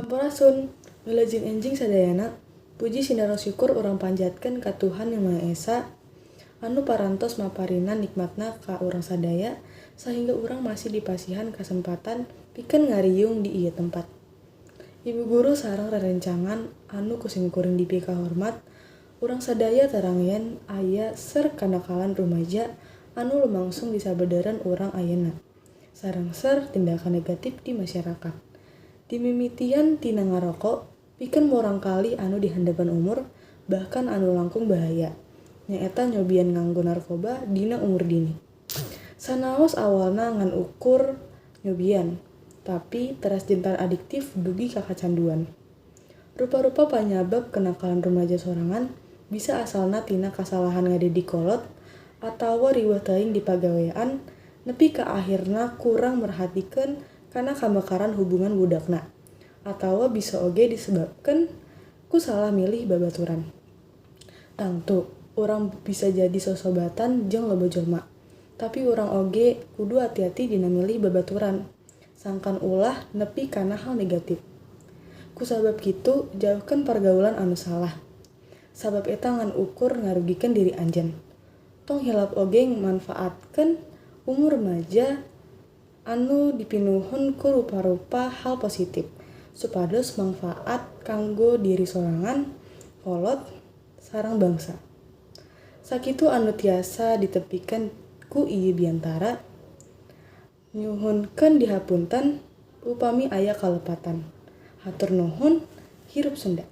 Sampurasun, wilujeng enjing sadayana. Puji sinareng syukur urang panjatkeun ka Tuhan Yang Maha Esa anu parantos maparinan nikmatna ka urang sadaya sahingga urang masih dipasihan kasempatan pikeun ngariung di ieu tempat. Ibu guru sareng rerencangan anu ku simkuring dipikahormat, urang sadaya terang yen aya ser kanakalan rumaja anu lumangsung di sabeudeureuan urang ayeuna sareng ser tindakan negatif di masyarakat. Dimimitian tina ngaroko pikeun murangkalih anu di handapan umur, bahkan anu langkung bahaya, nyaeta nyobian nganggo narkoba dina umur dini. Sanaos awalna ngan ukur nyobian, tapi teras janten adiktif dugi ka kacanduan. Rupa-rupa panyabab kenakalan rumaja sorangan bisa asalna tina kasalahan ngadidik kolot atawa riweuh teuing di pagawean nepi ka ahirna kurang merhatikeun kana kamekaran hubungan budakna, atawa bisa oge disebabkeun ku salah milih babaturan. Tangtu urang bisa jadi sosobatan jeung loba jelema, tapi urang oge kudu hati-hati dina milih babaturan, sangkan ulah nepi kana hal negatif. Kusabab kitu, jauhkeun pargaulan anu salah, sabab eta ngan ukur ngarugikeun diri anjeun. Tong hilap oge manfaatkeun umur remaja anu dipinuhun ku rupa-rupa hal positif supados mangfaat kanggo diri sorangan, kolot, sareng bangsa. Sakitu anu tiasa ditepikeun ku ieu biantara. Nyuhunkeun dihapunten upami aya kalepatan. Hatur nuhun, hirup Sunda.